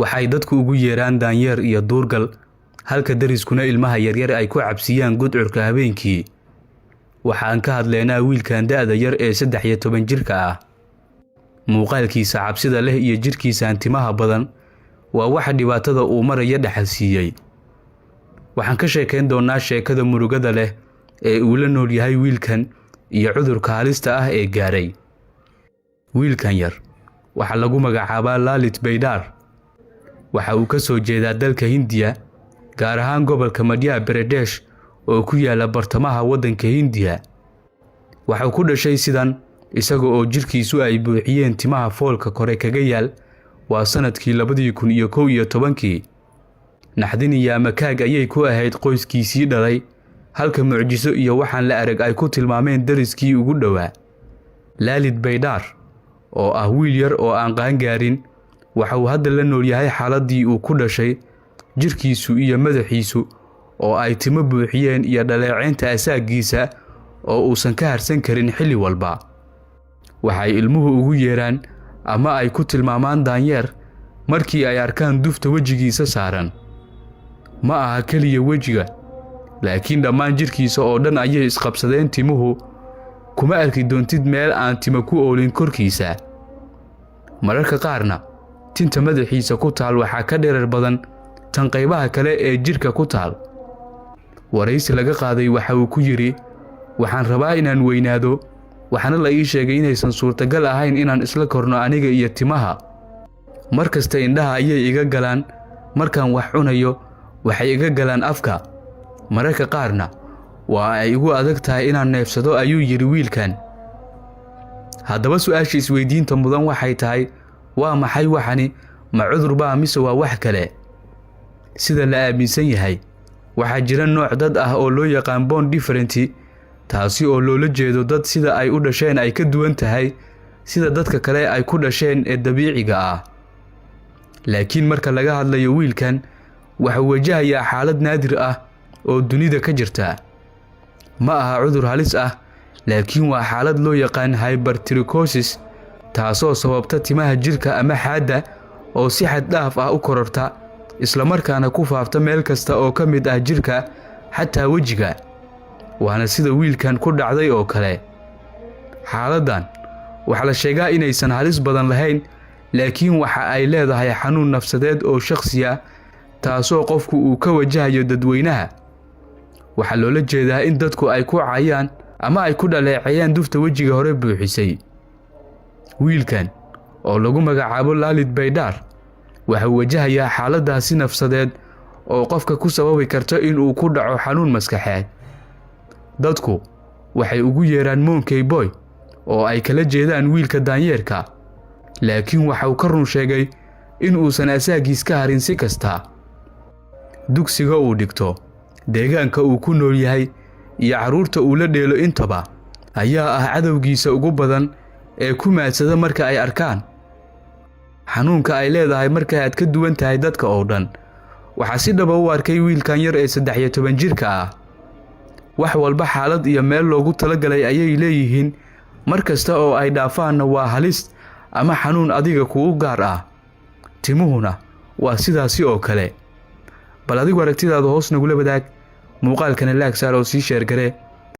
Waxay dadku ugu yeeraan daanyeer iyo duurgal, halka dariskuna ilmaha yaryar ay ku cabsiyaan gudcurka habeenkii. Waxaan ka hadleynaa wiilkan da'da yar ee 13 jirka ah. Muuqaalkiisa cabsida leh iyo jidhkiisaan timaha badan waa waxa dhibaatada uu maraya dhaxal siiyey. Waxaan ka sheekayn doonnaa sheekada murugada leh ee uu la nool yahay wiilkan iyo cudurka halista ah ee gaaray. Wiilkan yar waxaa lagu magacaabaa Laalit Baydhaar. Waxa uu ka soo jeedaa dalka Hindiya, gaar ahaan gobolka Madhya Pradesh oo ku yaala bartamaha waddanka Hindiya. Waxuu ku dhashay sidan, isaga oo jidhkiisu ay buuxiyeen timaha foolka kore kaga yaal. Waa sanadkii 2011-kii. Naxdin iyo amakaag ayay ku ahayd qoyskiisii dhalay, halka mucjiso iyo waxaan la arag ay ku tilmaameen dariskii ugu dhowaa. Laalit Baydhaar oo ah wiil yar oo aan qaangaarin, waxa uu hadda la nool yahay xaaladdii uu ku dhashay, jidhkiisu iyo madaxiisu oo ay timo buuxiyeen iyo dhaleeceynta asaagiisa oo uusan ka harsan karin xilli walba. Waxay ilmuhu ugu yeeraan ama ay ku tilmaamaan daanyeer markii ay arkaan dufta wejigiisa saaran. Ma aha keliya wejiga, laakiin dhammaan jidhkiisa oo dhan ayay isqabsadeen timuhu. Kuma arki doontid meel aan timo ku oolin korkiisa. Mararka qaarna tinta madaxiisa ku taal waxaa ka dherer badan tan qaybaha kale ee jidhka ku taal. Waraysi laga qaaday waxa uu ku yidhi, "Waxaan rabaa inaan weynaado, waxaana la ii sheegay inaysan suurtagal ahayn inaan isla korno aniga iyo timaha. Mar kasta indhaha ayay iga galaan, markaan wax cunayo waxay iga galaan afka, mararka qaarna waa ay igu adag tahay inaan neefsado," ayuu yidhi wiilkan. Haddaba su-aasha isweydiinta mudan waxay tahay, waa maxay waxani? Ma cudur baa mise waa wax kale? Sida la aaminsan yahay, waxaa jira nooc dad ah oo loo yaqaan born different, taasi oo loola jeedo dad sida ay u dhasheen ay ka duwan tahay sida dadka kale ay ku dhasheen ee dabiiciga ah. Laakiin marka laga hadlayo wiilkan, waxuu wajahayaa xaalad naadir ah oo dunida ka jirta. Ma aha cudur halis ah, laakiin waa xaalad loo yaqaan hypertrichosis, taasoo sababta timaha jirka ama xaadda oo si xad dhaaf ah u kororta, islamarkaana ku faafta meel kasta oo ka mid ah jirka, xataa wejiga. Waana sida wiilkan ku dhacday oo kale. Xaaladdan waxaa la sheegaa inaysan halis badan lahayn, laakiin waxa ay leedahay xanuun nafsadeed oo shakhsiya, taasoo qofku uu ka wajahayo dadweynaha. Waxaa loola jeedaa in dadku ay ku caayaan ama ay ku dhaleeceeyaan dufta wejiga hore buuxisay. Wiilkan oo lagu magacaabo Laalit Baydhaar waxuu wajahayaa xaaladdaasi nafsadeed oo qofka ku sababi karta inuu ku dhaco xanuun maskaxeed. Dadku waxay ugu yeeraan Monkey Boy, oo ay kala jeedaan wiilka daanyeerka, laakiin waxauu ka run sheegay in uusan asaagiis ka harin si kasta. Dugsiga uu dhigto, deegaanka uu ku nool yahay iyo carruurta uu la dheelo intaba ayaa ah cadowgiisa ugu badan ee ku maadsada marka ay arkaan. Xanuunka ay leedahay marka aad ka duwan tahay dadka oo dhan waxaa si dhaba u arkay wiilkan yar ee 13 jirka ah. Wax walba xaalad iyo meel loogu talagalay ayay leeyihiin, mar kasta oo ay dhaafaanna waa halis ama xanuun adiga kugu gaar ah. Timuhuna waa sidaasi oo kale. Bal adigu aragtidaada hoos nagula wadaag, muuqaalkana like saar oo sii share garee.